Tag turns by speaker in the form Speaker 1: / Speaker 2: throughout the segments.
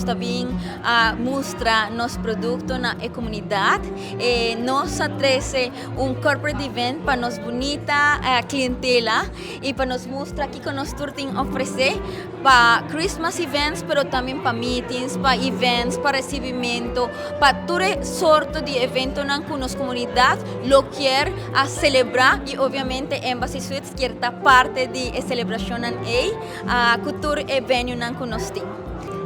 Speaker 1: ta bin a mustra nos producto na e comunidad. E nos a trece un corporate event pa nos bunita clientela y pa nos mustra kico nos tur tin ofrece pa Christmas events pero tambe pa meetings, pa events, pa recibimento, pa tur e sorto di eventonan cu nos comunidad lo kier a celebra y obviamente Embassy Suites kier ta parte di e celebracionnan ey cu tur e venuenan cu nos tin.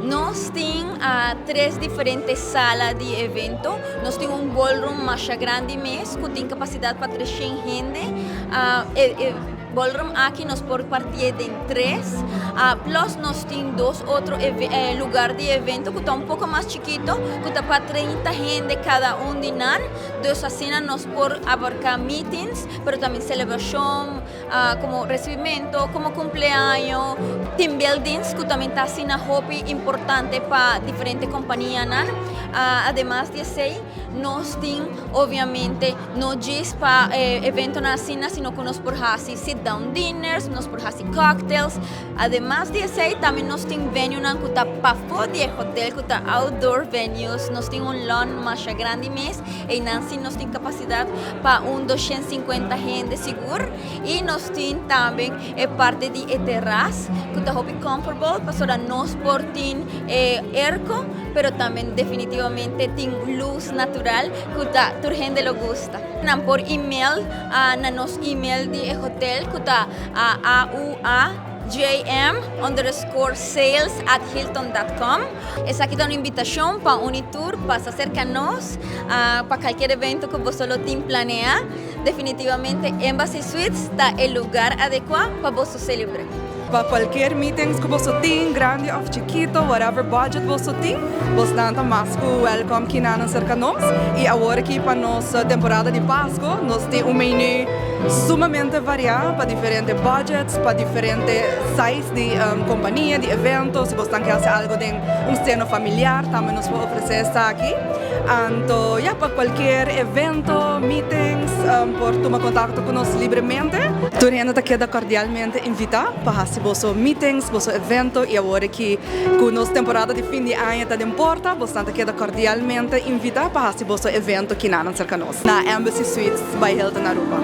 Speaker 1: Nos tin tres diferente sala di evento. Nos tin un ballroom masha grandi mes cu tin capacidad pa 300 hende. E ballroom aki nos por partié den tres. Plus nos tin dos otro lugar di evento cu ta un poco mas chikito cu ta pa 30 hende cada un di nan. Dus asina nos por abarca meetings, pero tambe celebracion, como recibimento, como cumpleaños, team buildings cu tambe ta asina hopi importante pa diferente companianan. Ademas di esey, nos tin obviamente no djis pa eventonan asina, sino cu nos por haci sit down dinners, nos por haci cocktails. Ademas di esey, tambe nos tin venuenan cu ta pafo di e hotel, cu ta outdoor venues. Nos tin un lawn masha grandi mes, eynan si nos tin capacidad pa un 250 hende sigur. Y nos tin tambe e parti di e terras, cu ta hopi comfortable, pasobra nos por tin e airco, pero tambe definitivamente tin luz natural cu ta tur hende lo gusta. Nan por email na nos email di e hotel cu ta auajm_sales@hilton.com. Esaki ta un invitacion pa un tour pasa cerca nos pa cualkier evento cu boso lo tin planea. Definitivamente Embassy Suites ta e lugar adecua pa boso celebra.
Speaker 2: Pa cualkier meetings cu boso tin, grandi of chikito, whatever budget boso tin, boso ta mas cu welcome kinan cerca nos. Y awor aki pa nos temporada di Pasco, nos tin un menu sumamente varia pa diferente budgets, pa diferente size di compania, di evento. Si boso kier haci algo den un seno familiar, tambe nos por ofrece esaki. Anto, ja, pa cualkier evento, meetings, por tuma contacto cu nos libremente. Tur hende ta keda cordialmente invita pa haci boso meetings, boso evento y awor aki cu nos temporada di fin di aña ta den porta, boso ta keda cordialmente invita pa haci boso evento kinan cerca nos na Embassy Suites by Hilton Aruba.